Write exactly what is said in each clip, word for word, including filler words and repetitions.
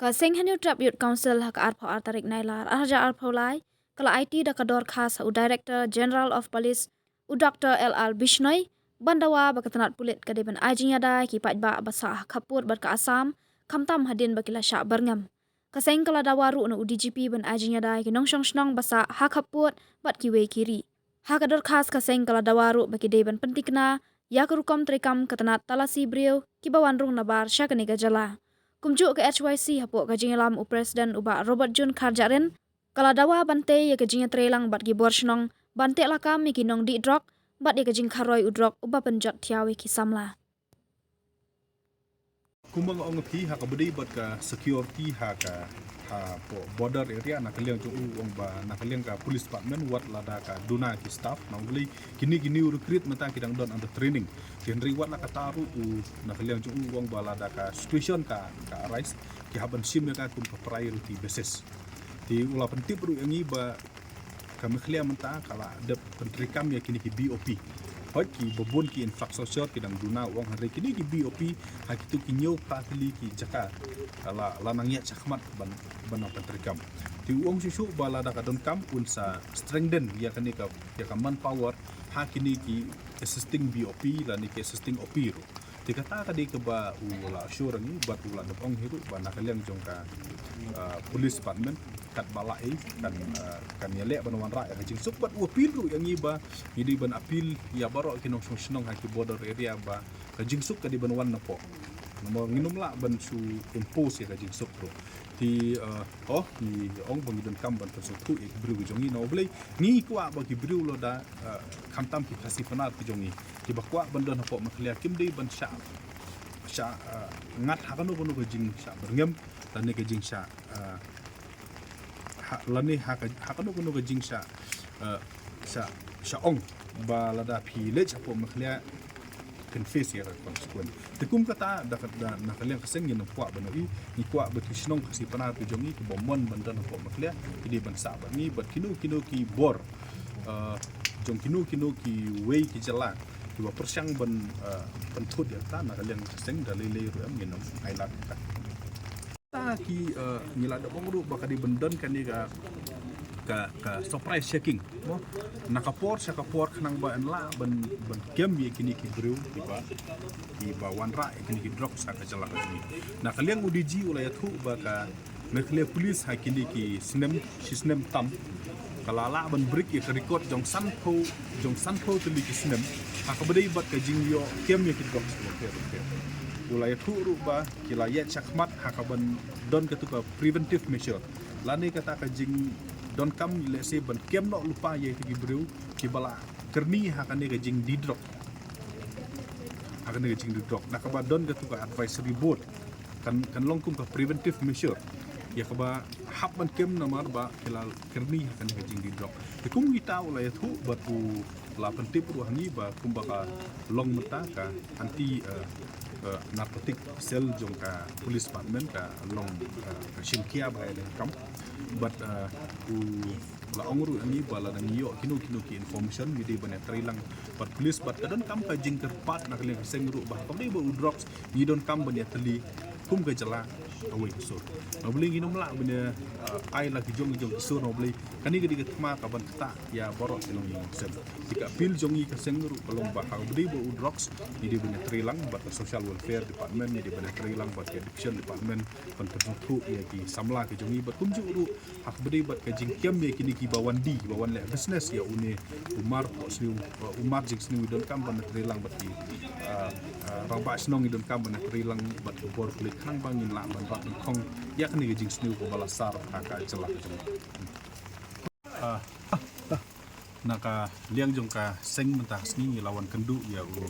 Ka Seng Hynñiewtrep Youth Council ha ka arphew ar tarik Nailar ar hajar arphew lai ka la aiti da ka dorkhas ha u Director General of Police, u Doctor L R Bishnoi, ban dawa ba ka tnat pulit ka dei ban ai jingïada ïa ki paidbah ba sah ha khappud bad ka Assam, khamtam hadien ba ki la shah byrngem. Ka seng ka la dawa ruh na u D G P ban ai jingïada ïa ki nongshong shnong ba sah ha khappud bad kiwei ki ri. Ha ka dorkhas ka seng ka la dawa ruh ba ki dei ban pyntikna ïa ka rukom treikam ka tnat talasi briew kiba wan rung nabar sha kane ka jylla. Kumjuh ka H Y C hapoh ka jingïalam u President u Bah Robert June Kharjahrin ka la dawa ban tei ïa ka jingïatreilang bad ki bor shnong ban teh lakam ïa ki nongdih drok bad ïa ka jingkharoi u drok uba pynjot thiaw ïa ki samla. Kumba nga ong ïa phi, ha kaba ïadei bad ka security ha ka, hapoh border area, na ka liang jong u ong ba, na ka liang ka police department, wat lada ka duna ki staff, namar balei kine ki new recruit mynta ki dang don under training. Hynrei wat la katta ruh u, na ka liang jong u ong ba lada ka situation ka, ka arise, ki hap ban shim ïa ka kum ka priority basis. Te u la pyntip ruh ïa ngi ba ka Meghalaya mynta ka la dep pyntreikam ïa kine ki B O P. Hooid, kiba bun ki infrastructure ki dang duna, u ong, hynrei kine ki B O P ha kito ki hynñiew phra tylli ki jaka ka la, la nang ïaid shakhmat ban, ban nang pyntreikam. Te u ong shuh shuh ba lada ka donkam un sa strengthen ïa kane ka, ïa ka manpower ha kine ki assisting B O P lane ki assisting O P ruh. Te kata ka dei kaba u la assure ïa ngi bad u la dep ong hi ruh ba na ka liang jong ka, ah, police department katba lah ei kan, ah, kan ïaleh ban wanrah ïa ka jingsuk. Bad u appeal ruh ïa ngi ba ngi dei ban appeal ïa baroh ki nongshong shnong ha ki border area ba ka jingsuk ka dei ban wan napoh. Namar ngin ym lah ban shu impose ïa ka jingsuk ruh. Te, ah, oh, ngi ong ba ngi donkam ban pynsngewthuh ïa ki briew ki jong ngi, namar balei ngi kwah ba ki briew lada, ah, khamtam ki Khasi Pnar ki jong ngi kiba kwah ban don hapoh Meghalaya kim dei ban shah, shah, ah, ngat ha kano kano ka jingshah byrngem lane ka jingshah, ah, ha, lane ha ka, ha kano kano ka jingshah, ah, shah, shah ong ba lada phi leit hapoh Meghalaya phin face ïa ka consequence. Te kum kata da, da, na ka liang ka seng ngin ym kwah ban ïohi, ngi kwah ba ki shnong Khasi Pnar ki jong ngi kiba mon ban don hapoh Meghalaya ki dei ban sah bad ngi bad kino kino ki bor, ah, jong kino kino kiwei ki jylla kiba pyrshang ban, ah, pynthut ïa kata, na ka liang ka seng da lei lei ruh em ngin ym ailad ïa kata. Kata ki, eh, ngi la dep ong ruh ba ka dei ban don kane ka, ka, ka surprise checking, mo. Na ka por sha ka por khnang ba yn lah ban, ban kem ïa kine ki briew kiba, kiba wanrah ïa kine ki drugs ha ka jylla ka jong ngi. Na ka liang u D G u la ïathuh ba ka Meghalaya Police ha kine ki snem, shi snem tam ka la lah ban break ïa ka record jong sanphew, jong sanphew tylli ki snem ha kaba ïadei bad ka jingïoh kem ïa ki drugs. U la ïathuh ruh ba ki la ïaid shakhmat ha kaban don katu ka preventive measure lane kata ka jingdonkam, let's say, ban kem noh lypa ïa kito ki briew kiba la kyrni ha kane ka jingdih drok, ha kane ka jingdih drok, na kaba don katu ka advisory board. Kan, kan long kum ka preventive measure ïa kaba hap ban kem namar ba ki la kyrni ha kane ka jingdih drok. Te kum kita u la ïathuh bad u la pyntip ruh ha ngi ba kumba ka long mynta ka anti, eh, eh, narcotic cell jong ka police department ka long, eh, ka shim khia bha ïa ka kam. Bad, eh, u la ong ruh ïa ngi ba lada ngi ïoh kino kino ki information ngi dei ban ïatreilang bad police bad ka donkam ka jingkyrpad na ka liang ka seng ruh ba kaba ïadei bad u drugs ngi donkam ban ïatylli kum ka jylla kawei ka sur. Namar balei ngin ym lah ban ïa, eh, ai la ki jong ki jong ki sur, namar balei kane ka dei ka thma kaban ktah ïa baroh ki nongïalam seng. Te ka appeal jong ngi ka seng ruh ka long ba ha kaba ïadei bad u drugs ngi dei ban ïatreilang bad ka social welfare department, ngi dei ban ïatreilang bad ka addiction department ban pynsngewthuh ïa ki samla ki jong ngi bad kumjuh ruh ha kaba ïadei bad ka jingkem ïa kine kiba wan die, kiba wan leh business ïa une u mar, u mar jingsniew, ngi donkam ban ïatreilang bad ki, ah, ah, rangbah shnong, ngi donkam ban ïatreilang bad ki bor pulit khnang ba ngin lah ban rat nyngkong ïa kane ka jingsniew kaba la sar ha ka jylla ka jong ngi. Ah, na ka liang jong ka seng mynta ka sngi ngi la wan kynduh ïa u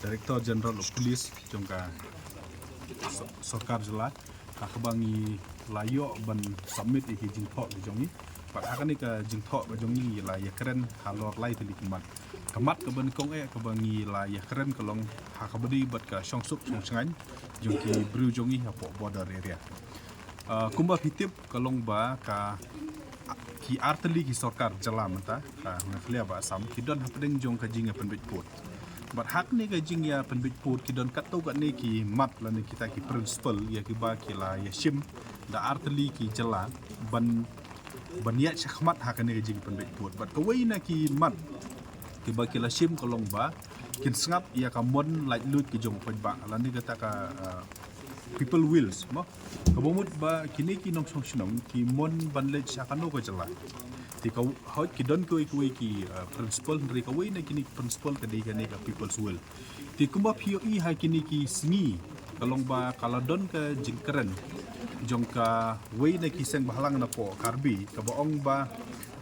Director General of Police jong ka so-, sorkar jylla ha kaba ngi la ïoh ban submit ïa ki jingthoh ki jong ngi. Bad ha kane ka jingthoh ka jong ngi ngi la ïakren halor lai tylli ki mat. Ka mat kaba nyngkong eh kaba ngi la ïakren ka long ha kaba ïadei bad ka shongsuk shongshngaiñ jong ki briew jong ngi hapoh border area. Ah, kumba phi tip ka long ba ka, ki ar tylli ki sorkar jylla mynta ka Meghalaya bad Assam ki don hapdeng jong ka jingïapynbeit pud. Bad ha kane ka jingïapynbeit pud ki don katto katne ki mat lane kita ki principle ïa kiba ki la ïashim da artylli ki jylla ban ban ïaid shakhmat ha kane ka jingpynbeit vote. Bad kawei na ki mat kiba ki la shim ka long ba kin sngap ïa ka mon laitluid ki jong u paidbah lane kata ka, uh, people wills mo. Kaba mut ba kine ki nongshong shnong ki mon ban leit sha kano ka jylla. Te ka hoi ki don kawei kawei ki, uh, principle, hynrei kawei na kine ki principle ka dei kane ka people's will. Te kumba phi ïohi ha kine ki sngi ka long ba ka la don ka jingkren jong kawei na ki seng bahalang napoh Karbi kaba ong ba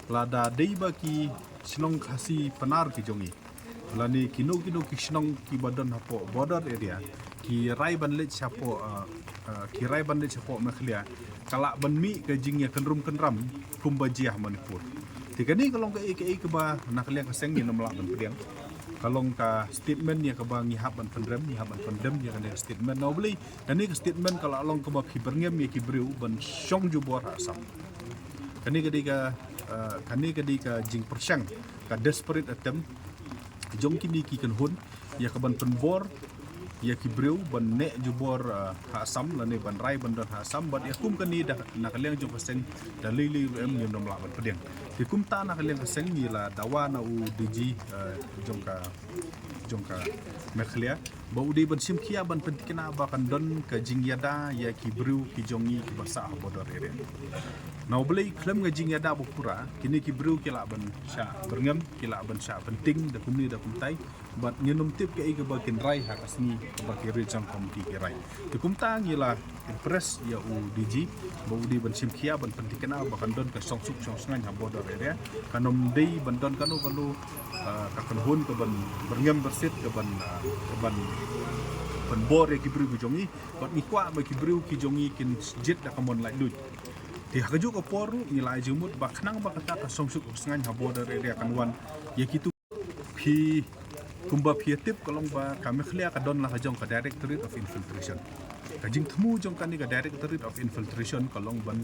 lada dei ba ki shnong Khasi Pnar ki jong i lane kino kino ki shnong kiba don hapoh border area ki rai ban leit shapoh, uh, uh, ki rai ban leit shapoh Meghalaya, ka lah ban mih ka jingïakynrum kynram kumba jia ha Manipur. Te kane ka long kaei kaei kaba na ka liang ka seng ngin ym lah ban pdiang. Ka long ka statement ïa kaba ngi hap ban pynrem, ngi hap ban pynrem ïa kane ka statement. Na u Blei, kane ka statement ka la long kaba phi byrngem ïa ki briew ban shong jubor ha Assam. Kane ka dei ka, uh, kane ka dei ka jingpyrshang, ka desperate attempt jong kine ki kynhun ïa ka ban pynbor ïa ki briew ban neh jubor, uh, ha Assam lane ban rai ban don ha Assam. Bad ïa kum kane da na ka liang jong ka seng da lei lei ruh em ngim lah ban pdiang. Te kumta na ka liang ka seng ngi la dawa na u DG, uh, jong ka jong ka Meghalaya ba u dei ban shim khia ban pyntikna ba kan don ka jingïada ïa ki briew ki jong ngi kiba sah ha border area. Na u Blei khlem ka jingïada ba pura kine ki briew ki lah ban shah byrngem, ki lah ban shah pynting da kumne da kumtai. Bad ngin ym tip kaei kaba kin rai ha ka sngi kaba ki regional committee ki rai. Te kumta ngi la impress ïa u DG ba u dei ban shim khia ban pyntikna ba kan don ka shongsuk shongsngain ha border area. Kan ym dei ban don kano kano, uh, ka kynhun ka ban byrngem byrsit ka ban, uh, ka ban pynbor ïa ki briew ki jong ngi. Bad ngi kwah ba ki briew ki jong ngi kin jied da ka mon laitluid. Te ha kajuh ka por ruh ngi la ai jingmut ba khnang ba kata ka shongsuk shongsngain ha border area kan wan ïa kitu. Phi, kumba phi tip ka long ba ka Meghalaya ka don la ka jong ka Directorate of Infiltration. Ka jingthmu jong kane ka Directorate of Infiltration ka long ban,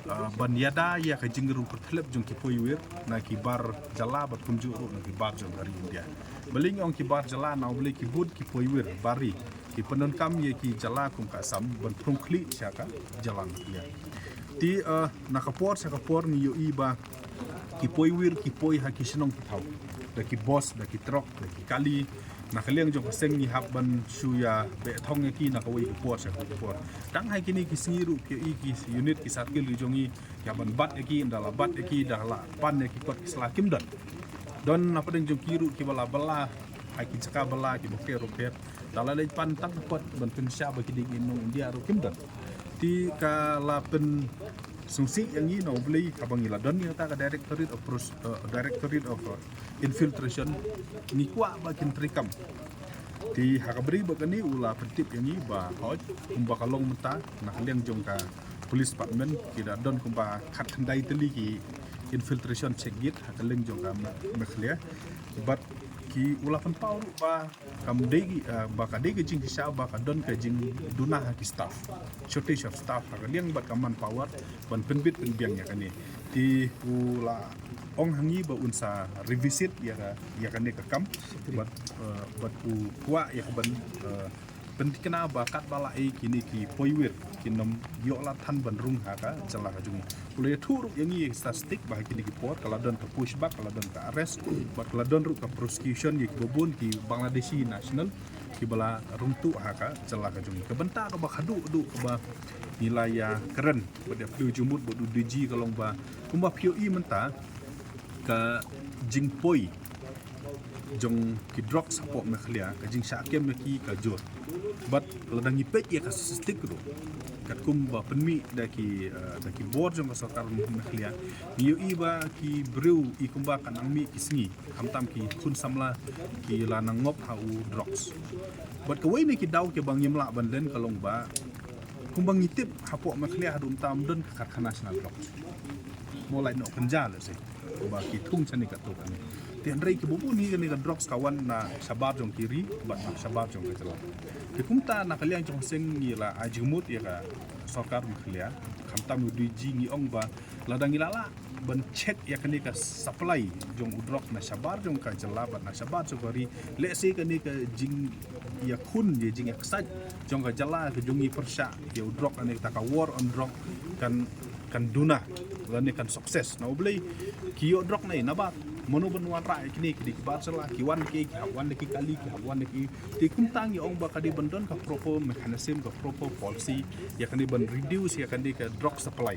uh, ban ïada ïa ka jingrung kyrthlep jong ki poiwir na ki bar jylla bad kumjuh ruh na ki bar jong ka ri India. Balei ngi ong ki bar jylla? Na u Blei ki bun ki poiwir bar ri ki pyndonkam ïa ki jylla kum ka Assam ban pynrung khlieh sha ka jylla Meghalaya. Te, uh, na ka por sha ka por ngi ïohi ba ki poiwir ki poi ha ki shnong ki thaw da ki bus, da ki truck, da ki kali. Na ka liang jong ka seng ngi hap ban shu ïa beh thong ïa ki na kawei ka por sha kawei ka por. Tang ha kine ki sngi ruh ki ïohi ki unit ki circle ki jong ngi ïa ban bat ïa ki, ynda la bat ïa ki da la pan ïa ki kot ki sla kim don. Don na pdeng jong ki ruh kiba la bylla ha ki jaka bylla kiba pher ruh pher. Da la leit pan tang ka kot ban pynshai ba ki dei ki nong India ruh kim don. Te ka la pynsngewsih ïa ngi na u Blei kaba ngi la don ïa kata ka Directorate of Pros-, uh, Directorate of, uh, Infiltration. Ngi kwah ba kin treikam. Te ha ka bri ba kane u la pyntip ïa ngi ba hoi kumba ka long mynta na ka liang jong ka Police Department ki da don kumba khatkhyndai tylli ki infiltration check gate ha ka liang jong ka Me-, Meghalaya. Bad ki u la pynpaw ruh ba kam dei, uh, ba ka dei ka jingshisha ba ka don ka jingduna ha ki staff, shortage of staff ha ka liang bad ka manpower ban pynbit pynbiang ïa kane. Te u la ong ha ngi ba un sa revisit ïa ka, ïa kane ka kam bad, uh, bad u kwah ïa ka ban, uh, pyntikna ba katba la ei kine ki poiwir kin ym ïoh lad than ban rung ha ka jylla ka jong ngi. U la ïathuh ruh ïa ngi ïa ki statistic ba ha kine ki por ka la don ka pushback, ka la don ka arrest bad ka la don ruh ka prosecution ïa kiba bun ki Bangladeshi national kiba la rung tuh ha ka jylla ka jong ngi. Ka bynta kaba khadduh duh kaba ngi la ïakren bad ïa pynlong jingmut bad u DG ka long ba kumba phi ïohi mynta ka jingpoi jong ki drugs hapoh Meghalaya, ka jingshah kem ïa ki ka jur. Bad lada ngi peit ïa ka statistic ruh katkum ba pynmih da ki, uh, da ki bor jong ka sorkar Meghalaya, ngi ïohi ba ki briew i kumba ka nang mih ki sngi khamtam ki khun samla ki la nang ngop ha u drugs. Bad kawei na ki daw kiba ngim lah ban len ka long ba kumba ngi tip hapoh Meghalaya haduh mynta ym don ka karkhana shna drugs. Mo lai noh kynja lehse ba ki thung shane katto katne. Te hynrei kiba bun hi kane ka drugs ka wan na shabar jong ki ri bad na shabar jong ka jylla. Te kumta na ka liang jong ka seng ngi la ai jingmut ïa ka sorkar Meghalaya, khamtam u D G, ngi ong ba lada ngi la lah ban check ïa kane ka supply jong u drug na shabar jong ka jylla bad na shabar jong ka ri, lehse kane ka jingïakhun, ïa jingïaksaid jong ka jylla ka jong ngi pyrshah ïa u drug, kane kata ka war on drug kan kan duna lane kan success. Na u Blei ki ïoh drug na i nabar, mano ban wanrah ïa kine? Ki dei ki bar jylla, ki wan ki, ki hap wan da ki kali, ki hap wan da ki. Te kumta ngi ong ba ka dei ban don ka proper mechanism, ka proper policy ïa kane ban reduce ïa kane ka drug supply.